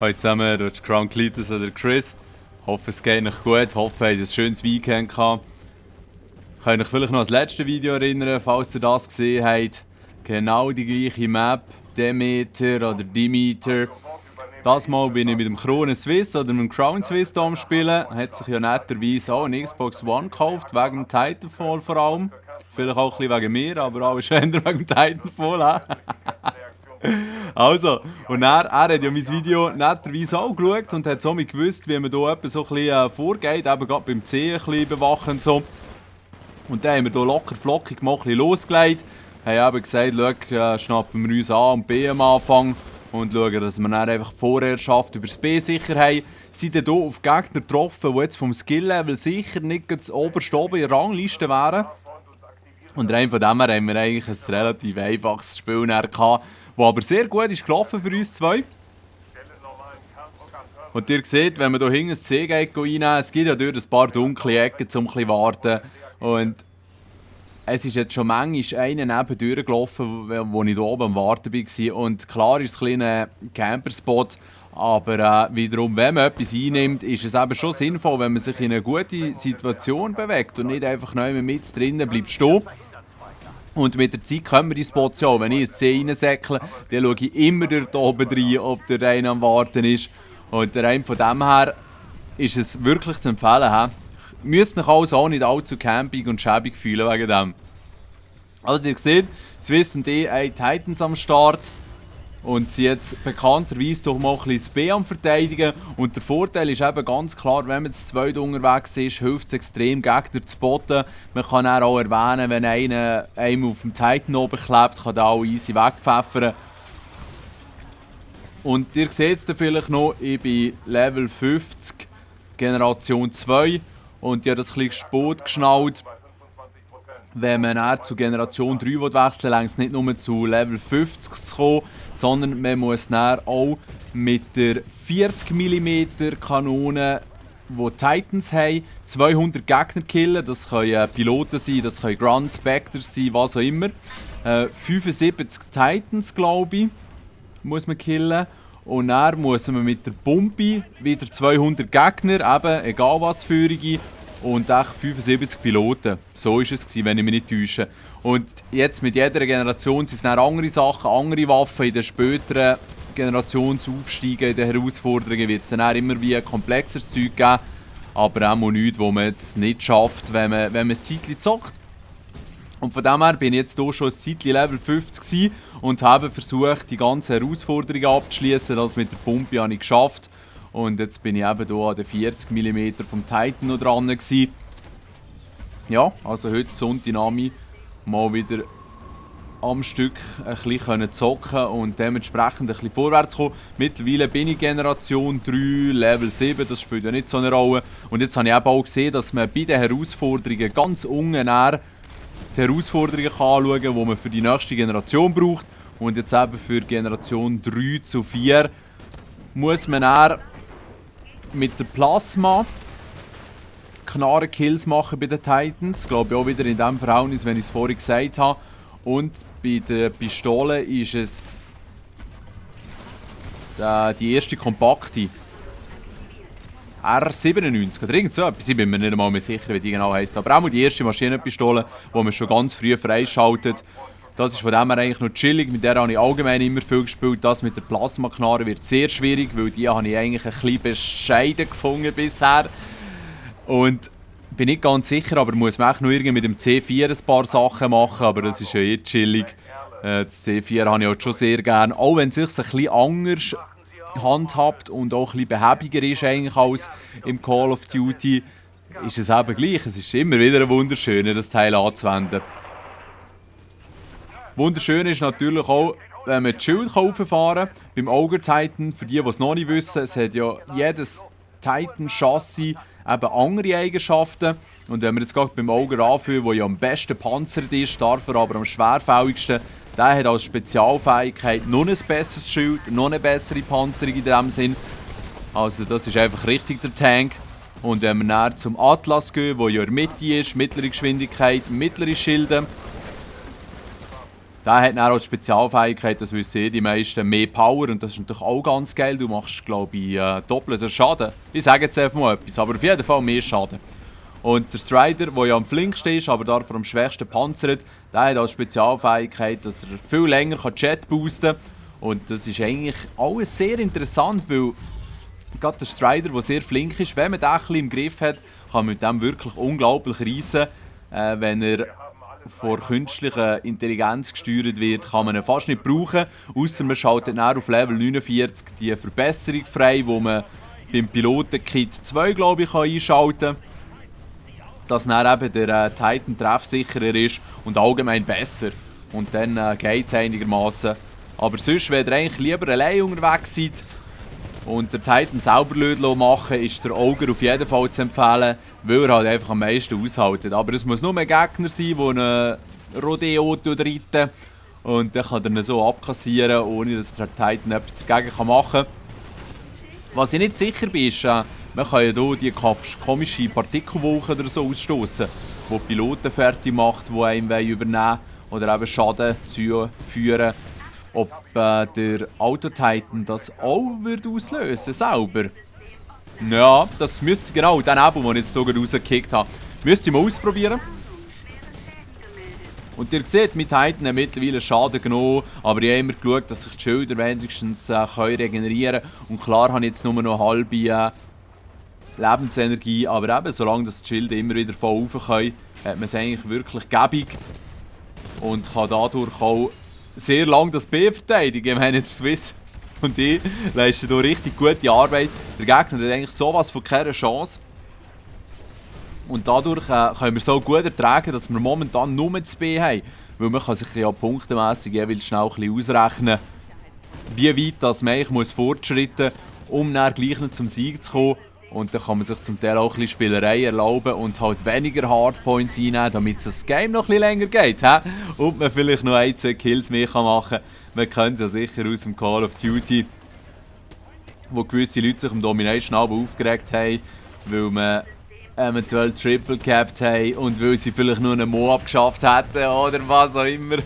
Hallo zusammen, du bist Crown Cletus oder Chris. Hoffe es geht euch gut, hoffe ihr habt ein schönes Weekend gehabt. Ich kann euch vielleicht noch an das letzte Video erinnern, falls ihr das gesehen habt. Genau die gleiche Map, Demeter oder Demeter. Das Mal bin ich mit dem Krone Swiss oder mit dem Crown Swiss hier am Spielen. Hat sich ja netterweise auch eine Xbox One gekauft, wegen dem Titanfall vor allem. Vielleicht auch ein bisschen wegen mir, aber auch schon wegen dem Titanfall. Also, und er hat ja mein Video netterweise auch geschaut und hat somit gewusst, wie man hier etwas so ein bisschen vorgeht, eben gerade beim C ein bisschen bewachen und so. Und dann haben wir hier locker flockig mal ein bisschen losgelegt, haben eben gesagt, schau, schnappen wir uns A und B am Anfang und schauen, dass wir dann einfach Vorherrschaft über das B sicher haben. Sind dann hier auf Gegner getroffen, die jetzt vom Skill-Level sicher nicht das oberste oben in der Rangliste wären. Und rein von dem her haben wir eigentlich ein relativ einfaches Spiel gehabt, das aber sehr gut ist gelaufen für uns zwei. Und ihr seht, wenn man hier hinten das C geht reinnehmen, es gibt ja durch ein paar dunkle Ecken, um ein bisschen zu warten. Und es ist jetzt schon manchmal einer nebendurch gelaufen, wo ich hier oben am Warten war. Und klar ist es ein kleiner Camperspot, aber wiederum, wenn man etwas einnimmt, ist es eben schon sinnvoll, wenn man sich in eine gute Situation bewegt und nicht einfach neu mit drinnen bleibt stehen. Und mit der Zeit kommen wir die Spots ja auch. Wenn ich ins C reinsäckle, dann schaue ich immer dort oben rein, ob der eine am Warten ist. Und rein von dem her ist es wirklich zu empfehlen. He? Müsst euch also auch nicht allzu campig und schäbig fühlen wegen dem. Also ihr seht, Swiss und die haben Titans am Start. Und sie jetzt bekannterweise doch mal ein bisschen das B am Verteidigen. Und der Vorteil ist eben ganz klar, wenn man zu zweit unterwegs ist, hilft es extrem, Gegner zu spotten. Man kann auch erwähnen, wenn einer einem auf dem Titan oben klebt, kann der auch easy wegpfeffern. Und ihr seht es vielleicht noch, ich bin Level 50, Generation 2. Und ich habe das ein bisschen spät geschnallt. Wenn man dann zu Generation 3 wechseln will, reicht es nicht nur zu Level 50 zu kommen, sondern man muss dann auch mit der 40 mm Kanone, die Titans haben, 200 Gegner killen. Das können Piloten sein, das können Ground Spectres sein, was auch immer. 75 Titans, glaube ich, muss man killen. Und dann muss man mit der Pumpe wieder 200 Gegner, eben, egal was Führige, und echt 75 Piloten. So war es, wenn ich mich nicht täusche. Und jetzt mit jeder Generation sind es dann andere Sachen, andere Waffen. In den späteren Generationsaufsteigen, in den Herausforderungen wird es dann immer wie ein komplexeres Zeug geben. Aber auch nichts, das man jetzt nicht schafft, wenn man ein Zeitchen zockt. Und von dem her bin ich jetzt hier schon ein Zeitchen Level 50 und habe versucht, die ganzen Herausforderungen abzuschließen. Das mit der Pumpe habe ich geschafft. Und jetzt bin ich eben hier an den 40 mm vom Titan noch dran gewesen. Ja, also heute Sonntag mal wieder am Stück ein bisschen zocken und dementsprechend ein bisschen vorwärts kommen. Mittlerweile bin ich Generation 3, Level 7, das spielt ja nicht so eine Rolle. Und jetzt habe ich eben auch gesehen, dass man bei den Herausforderungen ganz unten die Herausforderungen anschauen kann, die man für die nächste Generation braucht. Und jetzt eben für Generation 3 zu 4 muss man dann mit der Plasma klare Kills machen bei den Titans. Ich glaube auch wieder in dem Verhältnis, wenn ich es vorhin gesagt habe. Und bei der Pistole ist es die erste kompakte R97 oder irgend so etwas. Ich bin mir nicht einmal mehr sicher, wie die genau heisst. Aber auch die erste Maschinenpistole, die man schon ganz früh freischaltet. Das ist von dem her eigentlich noch chillig. Mit der habe ich allgemein immer viel gespielt. Das mit der Plasmaknarre wird sehr schwierig, weil die habe ich eigentlich ein bisschen bescheiden gefunden bisher. Und bin nicht ganz sicher, aber muss man noch irgendwie mit dem C4 ein paar Sachen machen. Aber das ist ja eh chillig. Das C4 habe ich auch schon sehr gerne. Auch wenn es sich ein bisschen anders handhabt und auch ein bisschen behäbiger ist eigentlich als im Call of Duty, ist es eben gleich. Es ist immer wieder ein wunderschön, das Teil anzuwenden. Wunderschön ist natürlich auch, wenn man das Schild rauffahren kann. Beim Ogre Titan, für die es noch nicht wissen, es hat ja jedes Titan-Chassis eben andere Eigenschaften. Und wenn wir jetzt gerade beim Ogre anfühlen, der ja am besten panzert ist, dafür aber am schwerfälligsten, der hat als Spezialfähigkeit noch ein besseres Schild, noch eine bessere Panzerung in dem Sinn. Also das ist einfach richtig der Tank. Und wenn wir dann zum Atlas gehen, der ja in der Mitte ist, mittlere Geschwindigkeit, mittlere Schilde, Der hat dann auch die Spezialfähigkeit, das wissen die meisten, mehr Power. Und das ist natürlich auch ganz geil. Du machst, glaube ich, doppelten Schaden. Ich sage jetzt einfach mal etwas, aber auf jeden Fall mehr Schaden. Und der Strider, der ja am flinksten ist, aber dafür am schwächsten panzert, der hat als Spezialfähigkeit, dass er viel länger Jet boosten kann. Und das ist eigentlich alles sehr interessant, weil gerade der Strider, der sehr flink ist, wenn man den ein bisschen im Griff hat, kann man mit dem wirklich unglaublich reisen. Wenn er von künstlicher Intelligenz gesteuert wird, kann man ihn fast nicht brauchen. Ausser man schaltet dann auf Level 49 die Verbesserung frei, wo man beim Piloten-Kit 2, glaube ich, einschalten kann. Dass dann eben der Titan treffsicherer ist und allgemein besser. Und dann geht es einigermaßen. Aber sonst, wenn ihr eigentlich lieber allein unterwegs seid und der Titan selber machen, ist der Ogre auf jeden Fall zu empfehlen, weil er halt einfach am meisten aushaltet. Aber es muss nur ein Gegner sein, der einen Rodeo reiten und dann kann er ihn so abkassieren, ohne dass der Titan etwas dagegen machen kann. Was ich nicht sicher bin, ist, man kann ja hier die komische Partikelwolke oder so ausstoßen, die Piloten fertig macht, die einem übernehmen oder eben Schaden zuführen. Ob der Auto-Titan das auch wird auslösen selber. Ja, das müsste genau den Nebel, den ich jetzt sogar rausgekickt habe, müsste ich mal ausprobieren. Und ihr seht, mit Titan haben mittlerweile Schaden genommen, aber ich habe immer geschaut, dass sich die Schilder wenigstens regenerieren können. Und klar habe ich jetzt nur noch halbe Lebensenergie, aber eben, solange das die Schilde immer wieder voll rauf können, hat man es eigentlich wirklich gäbig und kann dadurch auch sehr lange das B verteidigen. Ich meine, der Swiss und ich leisten hier richtig gute Arbeit. Der Gegner hat eigentlich sowas von keiner Chance. Und dadurch können wir so gut ertragen, dass wir momentan nur das B haben. Weil man kann sich ja punktemässig jeweils schnell ein bisschen ausrechnen, wie weit das man eigentlich fortschreiten muss, um dann gleich noch zum Sieg zu kommen. Und dann kann man sich zum Teil auch ein bisschen Spielerei erlauben und halt weniger Hardpoints einnehmen, damit das Game noch ein bisschen länger geht. He? Und man vielleicht noch 1-2 Kills mehr machen kann. Man kennt es ja sicher aus dem Call of Duty, wo gewisse Leute sich im Domination aufgeregt haben, weil man eventuell Triple capped haben und weil sie vielleicht nur einen Moab geschafft hätten oder was auch immer.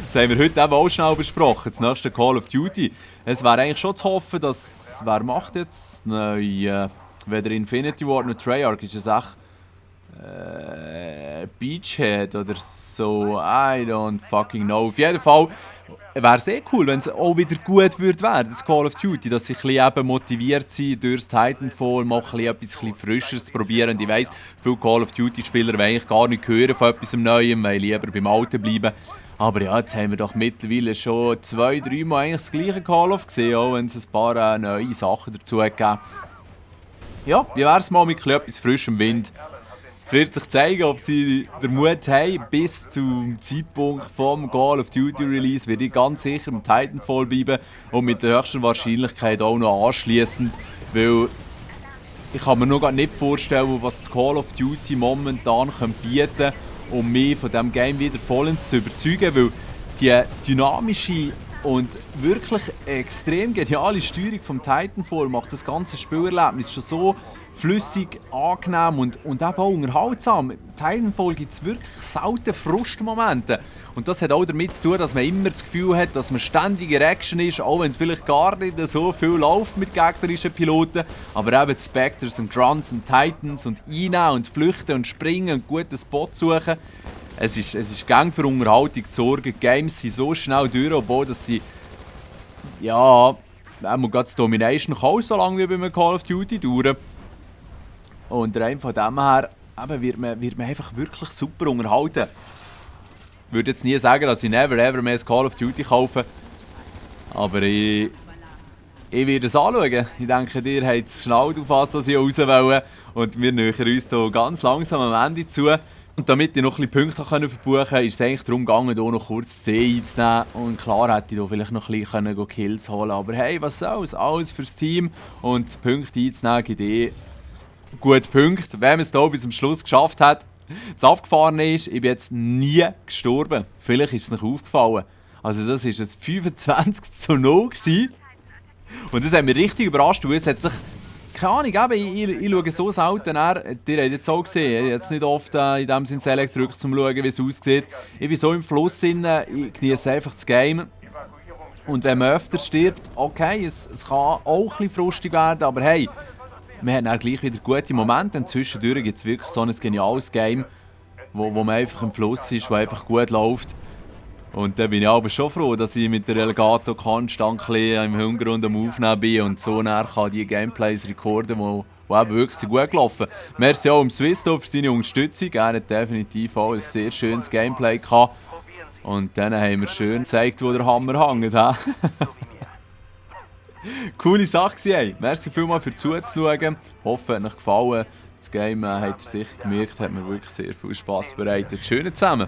Das haben wir heute eben auch schnell besprochen, das nächste Call of Duty. Es wäre eigentlich schon zu hoffen, dass... Wer macht jetzt? Weder Infinity Ward noch Treyarch, ist es echt... Beachhead oder so, I don't fucking know. Auf jeden Fall wäre es cool, wenn es auch wieder gut würde werden, das Call of Duty, dass sie eben motiviert sind durch das Titanfall, mal etwas Frischeres zu probieren. Und ich weiss, viele Call of Duty-Spieler wollen eigentlich gar nicht hören von etwas Neuem, wollen lieber beim Alten bleiben. Aber ja, jetzt haben wir doch mittlerweile schon 2-3 Mal eigentlich das gleiche Call of gesehen, auch wenn es ein paar neue Sachen dazu gegeben. Ja, wie wäre es mal mit etwas frischem Wind? Es wird sich zeigen, ob sie den Mut haben. Bis zum Zeitpunkt vom Call of Duty Release werde ich ganz sicher im Titanfall bleiben und mit der höchsten Wahrscheinlichkeit auch noch anschliessend, weil ich kann mir noch gar nicht vorstellen, was das Call of Duty momentan bieten kann, um mich von diesem Game wieder vollends zu überzeugen, weil die dynamische und wirklich extrem geniale Steuerung vom Titanfall macht das ganze Spielerlebnis schon so flüssig, angenehm und eben auch unterhaltsam. Im Titanfall gibt es wirklich selten Frustmomente. Und das hat auch damit zu tun, dass man immer das Gefühl hat, dass man ständig in Action ist, auch wenn es vielleicht gar nicht so viel läuft mit gegnerischen Piloten. Aber eben die Spectres und Grunts und Titans und einnehmen und flüchten und springen und guten Spot suchen. Es ist Gang für Unterhaltung zu sorgen. Die Games sind so schnell durch, obwohl dass sie... Ja... Man geht das Domination auch so lange wie bei einem Call of Duty dauern. Und rein von dem her wird man einfach wirklich super unterhalten. Ich würde jetzt nie sagen, dass ich never ever mehr ein Call of Duty kaufe. Aber ich werde es anschauen. Ich denke, ihr habt es schnell auf was ich raus will. Und wir nähern uns hier ganz langsam am Ende zu. Und damit ich noch ein bisschen Punkte verbuchen konnte, ist es eigentlich darum gegangen, hier noch kurz C einzunehmen. Und klar hätte ich hier vielleicht noch ein bisschen Kills holen können. Aber hey, was soll's? Alles fürs Team. Und Punkte einzunehmen gibt gute Punkte. Wenn man es hier bis zum Schluss geschafft hat, das Abgefahrene ist, ich bin jetzt nie gestorben. Vielleicht ist es noch aufgefallen. Also das war ein 25:0 gewesen. Und das hat mich richtig überrascht, weil es hat sich keine Ahnung, eben, ich schaue so selten. Ihr habt jetzt auch gesehen, ich habe jetzt nicht oft in dem Sinne Select gedrückt, um zu schauen, wie es aussieht. Ich bin so im Fluss drin, ich genieße einfach das Game. Und wenn man öfter stirbt, okay, es kann auch ein bisschen frustig werden, aber hey, man hat dann gleich wieder gute Momente. Und zwischendurch gibt es wirklich so ein geniales Game, wo man einfach im Fluss ist, wo einfach gut läuft. Und dann bin ich aber schon froh, dass ich mit der Elgato konstant ein bisschen im Hintergrund am Aufnehmen bin und so näher kann die Gameplays recorden, die eben wirklich gut gelaufen sind. Merci auch dem Swissdom für seine Unterstützung. Er hat definitiv auch ein sehr schönes Gameplay gehabt. Und dann haben wir schön gezeigt, wo der Hammer hängt. Coole Sache gewesen, ey. Merci vielmals für zuzuschauen. Ich hoffe, es hat euch gefallen. Das Game, habt ihr sicher gemerkt, hat mir wirklich sehr viel Spass bereitet. Schön zusammen.